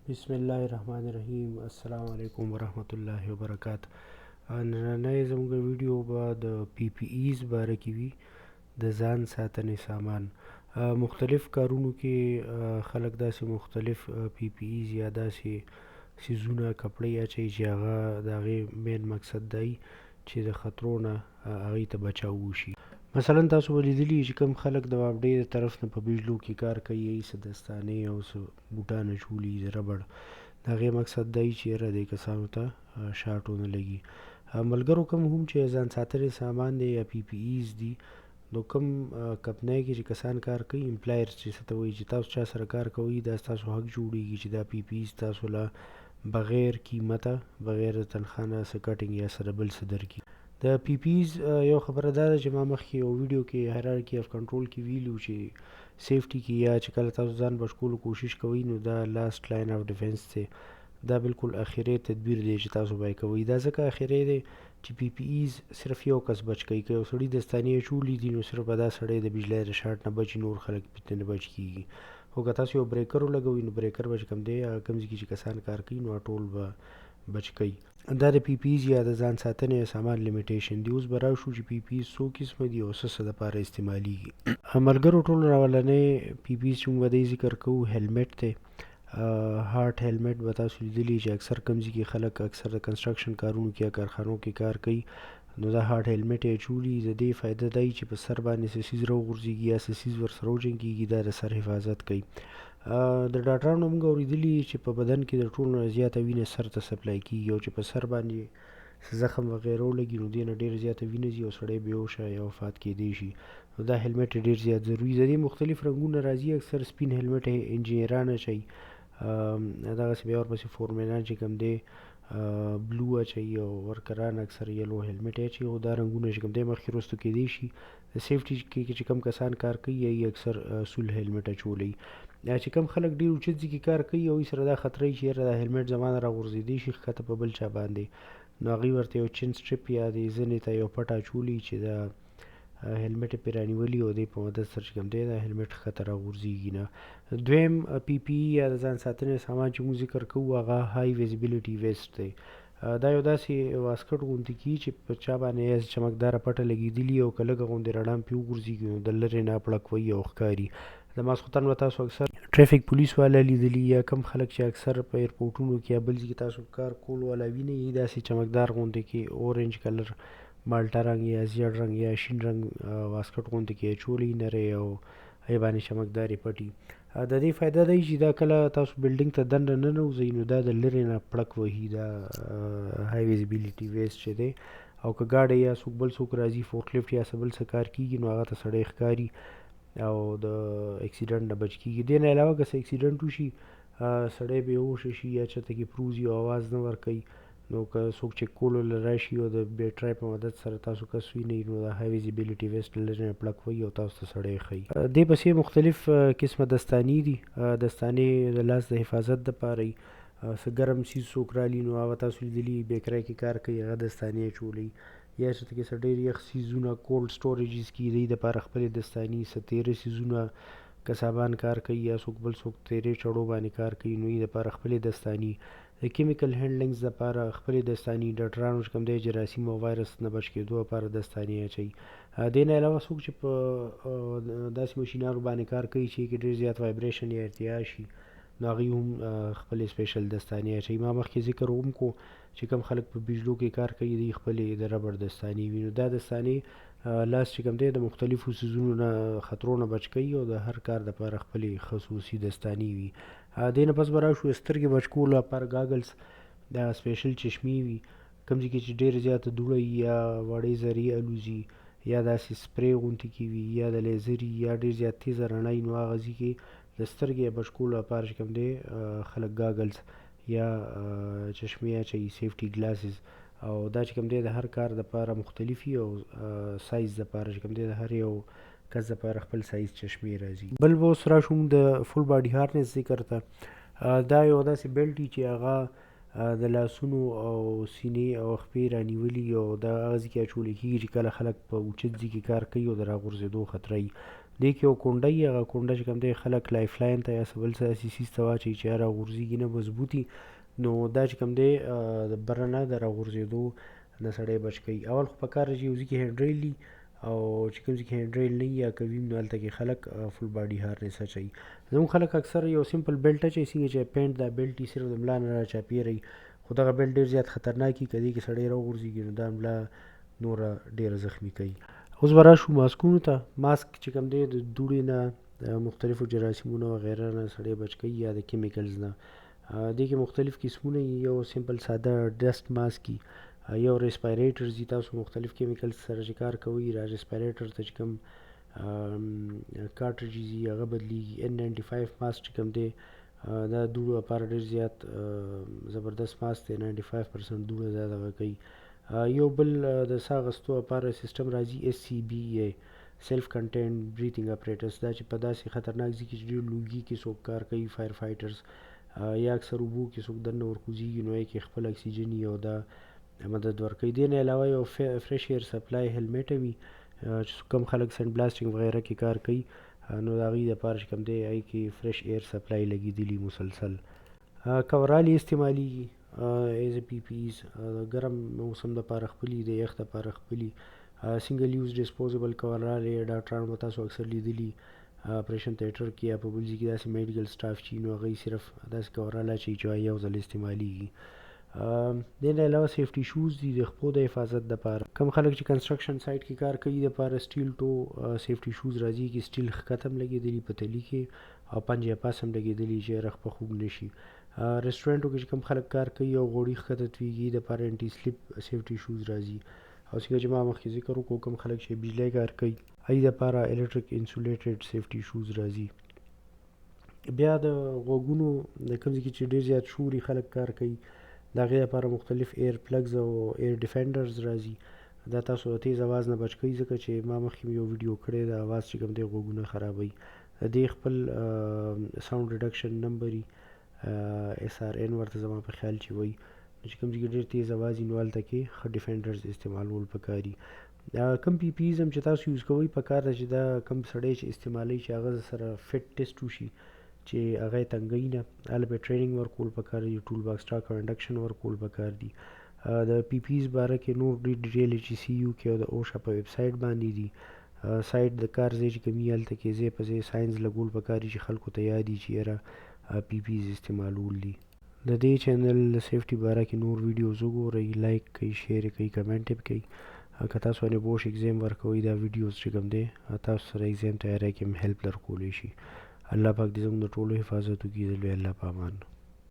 بسم الله الرحمن الرحیم. السلام علیکم ورحمت الله وبرکات. نننۍ زموږ ویډیو به د پی پی ایز باره کې وي، د ځان ساتنې سامان. مختلف کارونو کې خلک داسې مختلف پی پی ایز یا داسې څیزونه، کپړې اچوي چې هغه د هغې مین مقصد دی چې د خطرو نه هغوی ته بچاو وشي. مثلا تاسو به لیدلي چې کوم خلک د واپډې د طرف نه په بجلو کې کار کوي، هغوی څه دستانې او څه بوټان اچولي د ربړ، د هغې مقصد دی چې یاره دې کسانو ته شارټ ونه لګي. ملګرو، کوم هم چې ځان ساتنې سامان دی یا پی پی ایز دي، نو کوم کمپنۍ کې چې کسان کار کوي، امپلایرز چې څه ته وایي، چې تاسو چا سره کار کوئ، دا ستاسو حق جوړیږي چې دا پی پی ایز تاسو له بغیر قیمته، بغیر د تنخوا نه څه کټینګ یا څه د بل څه درکړي. د پی پی ایز یو خبره دا ده چې ما مخکې یو ویډیو کې هایرارکي اف کنټرول کې ویلي وو چې سیفټي کې یا چې کله تاسو ځان بچ کولو کوشش کوئ، نو دا لاست لاین اف ډیفنس دی، دا بالکل اخري تدبیر دی چې تاسو به یې کوئ. دا ځکه اخري دی چې پی پی ایز صرف یو کس بچ کوي. که یو سړي دستانې اچولي دي، نو صرف به دا سړی د بجلۍ د شارټ نه بچي، نور خلک پرې نه بچ کیږي. خو که تاسو یو بریکر ولګوئ، نو بریکر به چې کوم دی، هغه کوم ځای کې چې کسان کار کوي، نو ټول به بچ کوي. دا د پی پی ایز یا د ځان ساتنې سامان لیمیټیشن دی. اوس به راشو چې پی پی ایز څو قسمه دي او څه څه دپاره استعمالیږي. ملګرو، ټولو نه اولنی پی پی ایز چې موږ به دی ذکر کوو، هیلمټ دی. هارډ هیلمټ به تاسو لیدلی چې اکثر کوم ځای کې خلک اکثر د کنسټرکشن کارونو کې یا کارخانو کې کار کوي، نو دا هارډ هیلمټ یې اچولي. د دې فایده دا چې په سر باندې څه څیز راوغورځېږي یا څه څیز ورسره وجنګېږي، دا د سر حفاظت کوي. د ډاکټرانو موږ اورېدلي چې په بدن کې د ټولو نه زیاته وینه سر ته سپلای کیږي، او چې په سر باندې څه زخم وغیره ولګي، نو دې نه ډېره زیاته وینه ځي او سړی بېهوشه یا وفات کېدی شي. نو دا هیلمټ ډېر زیات ضروري. د دې مختلف رنګونه راځي. اکثر سپین هیلمټ انجینران اچوي، دغسې بیا ورپسې فورمنان چې کوم دی بلو اچوي، او ورکران اکثر یلو هیلمټ اچوي. خو دا رنګونه چې کوم دی مخکې وروستو کېدی شي. د سیفټي کې چې کوم کسان کار کوي، هغوی اکثر سول هیلمټ اچولی. چې کوم خلک ډېر اوچت ځای کې کار کوي، هغوی سره دا خطر وي چې یاره دا هیلمټ زما نه راغورځېدی شي ښکته په بل چا باندې، نو هغوی ورته یو چین سټریپ یا دې زنې ته یو پټه اچولی چې دا هیلمټ یې پرې رانیولي، او دې په مدد سره چې کوم دی دا هیلمټ ښکته راغورځېږي نه. دویم پی پی یا د ځان ساتنې سامان چې موږ ذکر کوو، هغه های ویزیبیلیټي ویسټ دی. دا یو داسې واسکټ غوندې کیږي چې په چا باندې یې چمکداره پټه لګېدلي، او که لږه غوندې رڼا پرې وغورځېږي، نو د لرې نه پړک وهي او ښکاري. د ماسخوتن به تاسو اکثر ټریفک پولیس والا لیدلي، یا کم خلک چې اکثر په ایرپورټونو کې یا بل ځای کې تاسو کار کول والا وینئ، داسې چمکدار غوندې کې اورنج کلر، مالټه رنګ یا زیړ رنګ یا شین رنګ واسکټ غوندې کې اچولی نری، او هغې باندې چمکدارې پټي. د دې فایده دی چې دا کله تاسو بلډینګ ته دننه ننوځئ، نو دا د لرې نه پړک وهي، دا های ویزیبیلیټي ویسټ چې دی، او که ګاډی یا څوک بل څوک راځي، فورکلفټ یا څه بل څه کار کیږي، نو هغه ته سړی ښکاري او د اکسیډنټ نه بچ کیږي. دې نه علاوه که څه اکسیډنټ وشي، سړی بېهوشه شي یا چېرته کې پروځي او اواز نه ورکوي، نو که څوک چک کولو له راشي او د بیټرۍ په مدد سره تاسو کس وینئ، نو د های ویزیبیلیټي ویسټ له لرې نه پړک وهي او تاسو ته سړی ښیي. دې پسې مختلف قسمه دستانې دي. دستانې د لاس د حفاظت دپاره وي. څه ګرم څیز څوک رالي، نو هغه تاسو لیدلي بیکرۍ کې کار کوي، هغه دستانې اچولي، یا چې کې څه ډېر یخ څیزونه کولډ سټوریجز کې دی دپاره خپلې دستانې، څه تیره څیزونه کسابان کار کوي یا څوک بل څوک تیرې چړو باندې کار کوي، نو یې دپاره خپلې دستانې، د کیمیکل هینډلینګز دپاره خپلې دستانې، ډاکټرانو چې کوم دی جراثیم او وایرس نه بچ کېدو لپاره دستانې اچوي. دې نه علاوه څوک چې په داسې مشینانو باندې کار کوي چې کې ډېر زیات وایبریشن یا ارتعاش شي، نو هغوی هم خپلې سپیشل دستانې اچوي. ما مخکې ذکر هم کو چې کوم خلک په بجلو کې کار کوي، دوی خپلې د ربړ دستانې وي. نو دا دستانې لاس چې کوم دی د مختلفو څیزونو نه، خطرو نه بچ کوي، او د هر کار دپاره خپلې خصوصي دستانې وي. دې نه پس به راشو سترګې بچ کولو لپاره ګاګلز، دا سپیشل چشمې وي. کوم ځای کې چې ډېره زیاته دوړه وي یا وړې ذرې الوزي یا داسې سپری غوندې کې وي یا د لیزري یا ډېر زیات تیزه رڼا وي، نو هغه ځای کې د سترګې بچ کولو لپاره چې کوم دی خلک ګاګلز یا چشمې اچوي، سیفټي ګلاسز. او دا چې کوم دی د هر کار دپاره مختلف وي، او سایز دپاره چې کوم دی د هر یو کس دپاره خپل سایز چشمې راځي. بل به اوس راشو موږ د فول باډي هارنس ذکر ته. دا یو داسې بیلټ وي چې هغه د لاسونو او سینې او خپې رانیولي، او دا هغه ځای کې اچول کېږي چې کله خلک په اوچت ځای کې کار کوي او د راغورځېدو خطره وي. دې کې یو کونډه وي، هغه کونډه چې کوم دی خلک لایف لاین ته یا څه بل څه داسې څیز ته واچوي چې راغورځېږي نه مضبوطي. نو دا چې کوم دی د بره نه د راغورځېدو نه سړی بچ کوي. اول خو پکار ده چې یو ځای کې هینډریل وي، او چې کوم ځای کې هینډریل نه وي یا کوي نو هلته کې خلک فول باډي هارنس اچوي. زموږ خلک اکثر یو سمپل بیلټ اچوي، څنګه چې پینټ دا بیلټ یې صرف د ملا نه راچاپېره وي، خو دغه بیلټ ډېر زیات خطرناک وي، که دې کې سړی راوغورځېږي نو دا ملا نوره ډېره زخمي کوي. اوس به راشو ماسکونو ته. ماسک چې کوم دی د دوړې نه، مختلفو جراثیمونو وغیره نه سړی بچ کوي یا د کیمیکلز نه. دې کې مختلف قسمونه دي، یو سمپل ساده ډسټ ماسک دي، یو ریسپایریټرز دي. تاسو مختلف کیمیکلز سره چې کار کوئ، را ریسپایریټر ته چې کوم کارټریجز دي هغه بدلیږي. ان 95 ماسک چې کوم دی دا دوړو لپاره ډېر زیات زبردست ماسک دی، 95% دوړه دا دغه کوي. یو بل د ساه اخیستو لپاره سیستم راځي، اس سی بی ای سیلف کنټینډ بریتینګ اپریټس. دا چې په داسې خطرناک ځای کې چې ډېر لوګي کې څوک کار کوي، فایر فایټرز، یا اکثر اوبو کې څوک دننه ورکوزیږي، نو هغې کې خپل اکسیجن وي او دا مدد ورکوي. دې نه علاوه یو فریش ایر سپلای هیلمټ وي چې کوم خلک سینډ بلاسټینګ وغیره کې کار کوي، نو د هغوی دپاره چې کوم دی هغې کې فریش ایر سپلای لګېدلي مسلسل. کورالې استعمالیږي ایز پی پی ایز، ګرم موسم دپاره خپلي، د یخ دپاره خپلي. سنګل یوز ډسپوزیبل کورالې ډاکټرانو به تاسو اکثر لیدلي اپریشن تھیټر کې یا په بل ځای کې داسې میډیکل سټاف چې نو هغوی صرف داسې کورال اچوي چې یو ځل استعمالیږي. دې نه علاوه سیفټي شوز دي د خپو د حفاظت دپاره. کم خلک چې کنسټرکشن سایټ کې کار کوي دپاره سټیل ټو سیفټي شوز راځي، کې سټیل ښکته هم لګېدلي په تلي کې او پنجې پاس هم لګېدلي چې یاره خپه خوږ نه شي. رسټورانټو کې چې کوم خلک کار کوي او غوړي ښکته تویږي دپاره انټي سلیپ سیفټي شوز راځي. او څنګه چې ما مخکې ذکر وکړو، کوم خلک چې بجلی کار کوي هغوی دپاره الکتریک انسولیټډ سیفټي شوز راځي. بیا د غوږونو د کوم ځای کې چې ډېر زیات شوري خلک کار کوي د هغې لپاره مختلف ایر پلګز او ایر ډیفنډرز راځي. دا تاسو د تیز اواز نه بچ کوي، ځکه چې ما مخکې یو ویډیو کړې د اواز چې کوم دی غوږونه خرابوي. د دې خپل ساونډ ریډکشن نمبر اس آر ان ورته زما په خیال چې وایي، نو چې کوم ځای کې ډېر تیز اواز وي نو هلته کې ښه ډیفنډرز استعمالول پکار دي. کوم پی پی هم چې تاسو یوز کوئ پکار ده چې دا کوم سړی چې استعمالوي چې هغه سره فټ ټیسټ وشي چې هغه یې تنګوي نه، هله به ټریننګ ورکول پکار دي، ټول باکس ټاک او انډکشن ورکول پکار دي. د پی پیز باره کې نور ډېر ډیټیل چې سی یو کې او د اوشا په ویب سایټ باندې دي. سایټ د کار ځای چې کوم وي هلته کې ځای په ځای ساینس لګول پکار دي چې خلکو ته یاد وي چې یاره پی پیز استعمالول دي. د دې چینل د سیفټي باره کې نور ویډیوز وګورئ، لایک کړئ، شیر کړئ، کمنټ یې کړئ. که تاسو باندې بوش اگزام ورکوئ دا ویډیوز چې کوم دی تاسو سره اگزام تیاری کې هم هیلپ درکولی شي. الله پاک دې زموږ د ټولو حفاظت وکړي. د لوی الله په امان.